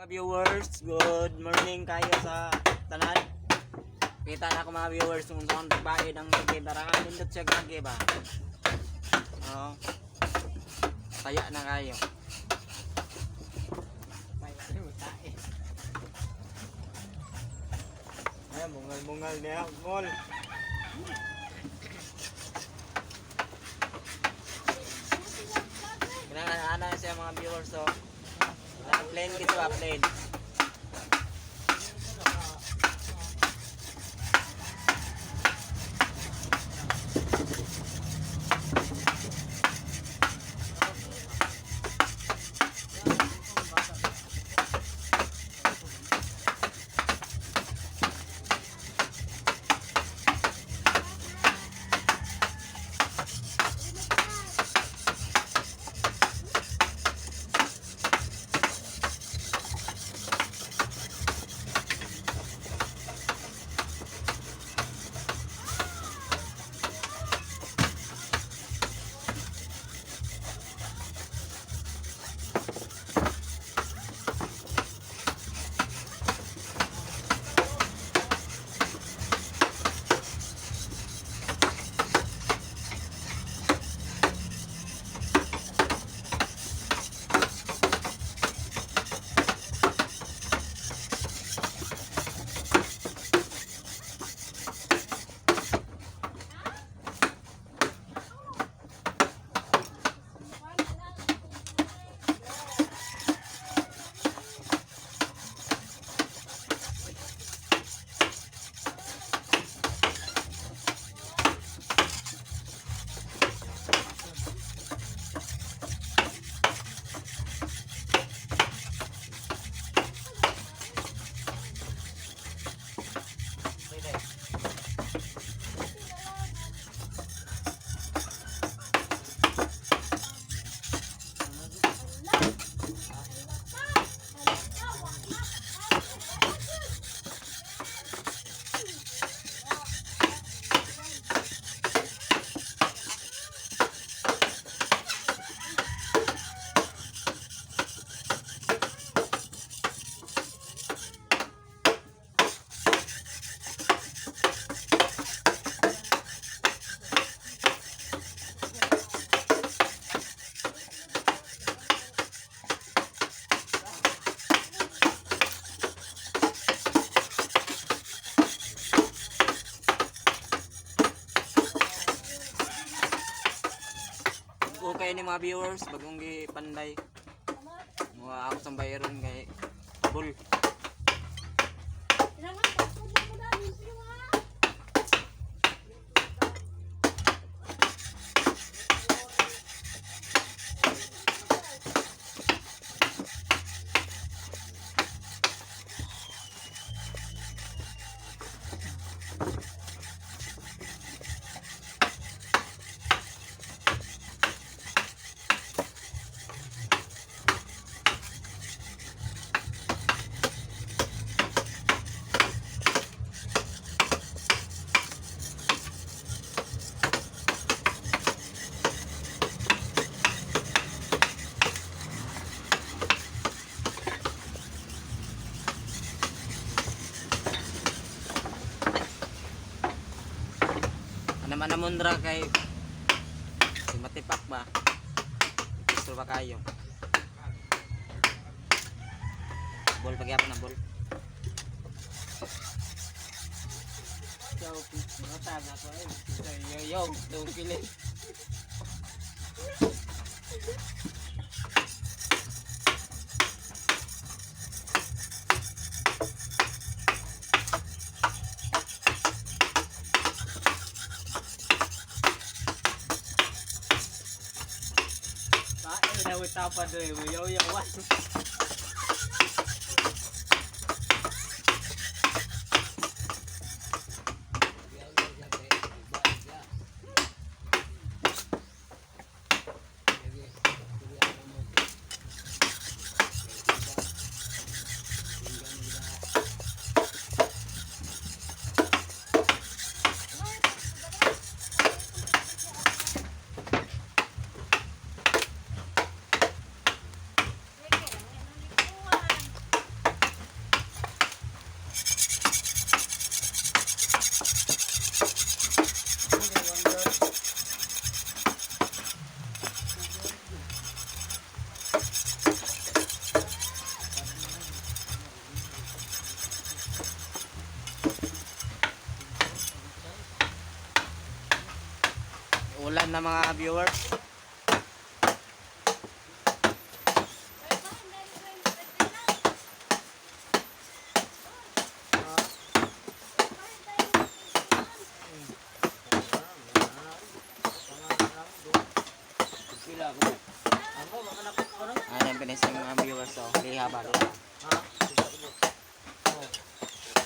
Mga viewers, good morning kayo sa tanan. Kita na ako, mga viewers, kung saan pagbae ng gitara. Nindot siya gagi ba? Oo. Taya na kayo. Ay, mungal-mungal niya. Mol. Kailangan ana siya, mga viewers, so. Plane kito ba, plane. Okay ni, mga viewers, bagong gi panday. Mga ako sa bayaron kay bull. Ano man namundra kay si matipak ba? Gusto ba kayo? Bol pagyapon na bol. So, mga na ko eh. Yo, yo, tungkilin. Tae na utapa doy, yo yo wan. na mga viewers. Pila ko. Ako, makanapit ko na. Ano yung pinis ng mga viewers so, liha ba? Liha. Ha? Oh.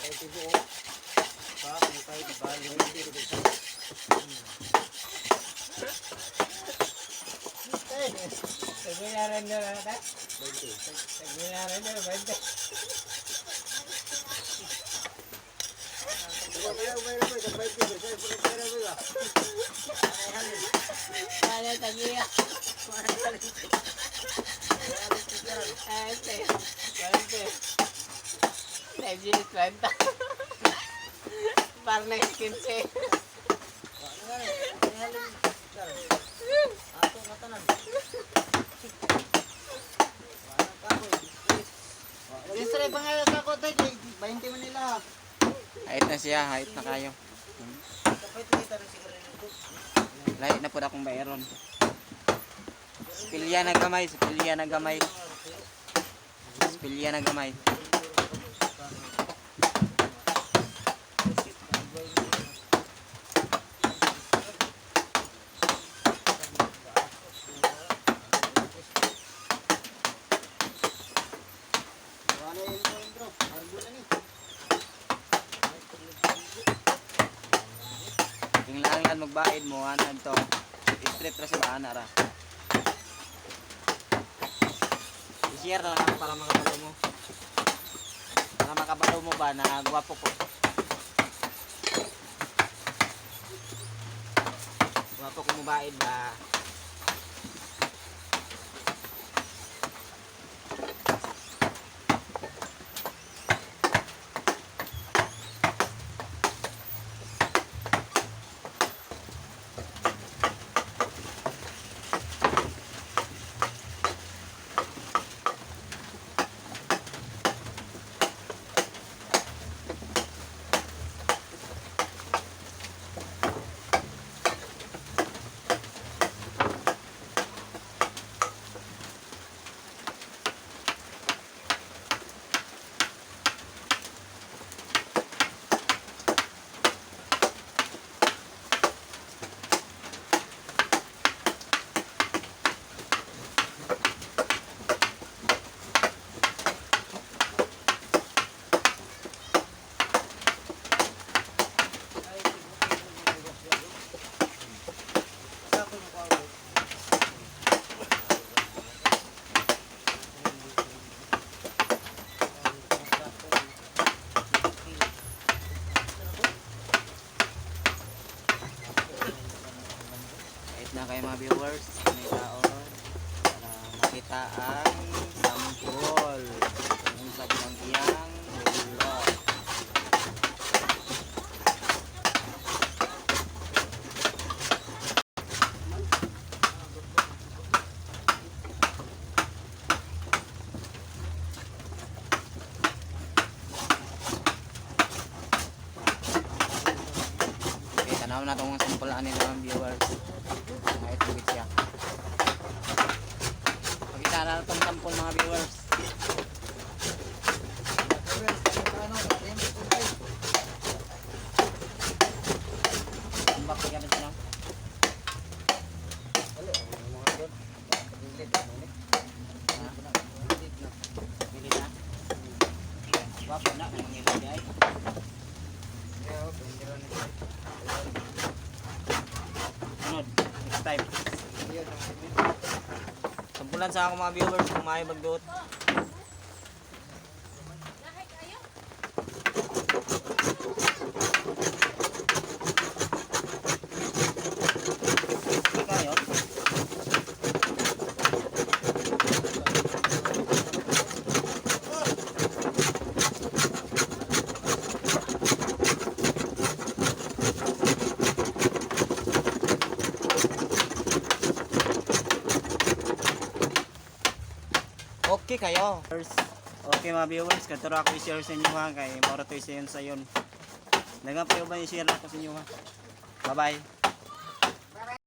Ay, tibo, oh. Pa, pipay, diba? Limiti, diba? Tagbilaran nyo na ta? Tagbilaran nyo, 20. Wala tagiya. 20. 20. 20. Parang 15. Ato nga tanan. Distre pa nga sa kote kay 20 man nila. Hait na siya, hait na kayo. Kapit kita rin siguro nito. Lahi na po akong bayaron. Spilya na gamay, spilya na gamay. Spilya na gamay. Wala yung intro, arbo na ni. Tinglangan magbaid mo, ano to. Straight ra sa ana ra. I-share na lang ako para makabalo mo. Para makabalo mo ba na gwapo ko. Gwapo ko mubaid ba. Kahit na kayo mga viewers, may tao para makita ang sampol. Kung sa ng iyang ulo. Okay, tanaw na itong sampol ani mga viewers. Kahit tubig siya. Pakita na itong sampol mga viewers. Tambak ko gamit na. Gilid na. Wapo na kung mangilid ay. Sunod, next time. Sampulan sa ako mga viewers kung maayo magduot. Okay kayo? Okay kayo. Okay mga viewers, katuro ako i-share sa inyo ha kay moro to i-share sa yon. Daghang pa ba i-share ako sa inyo ha. Bye bye.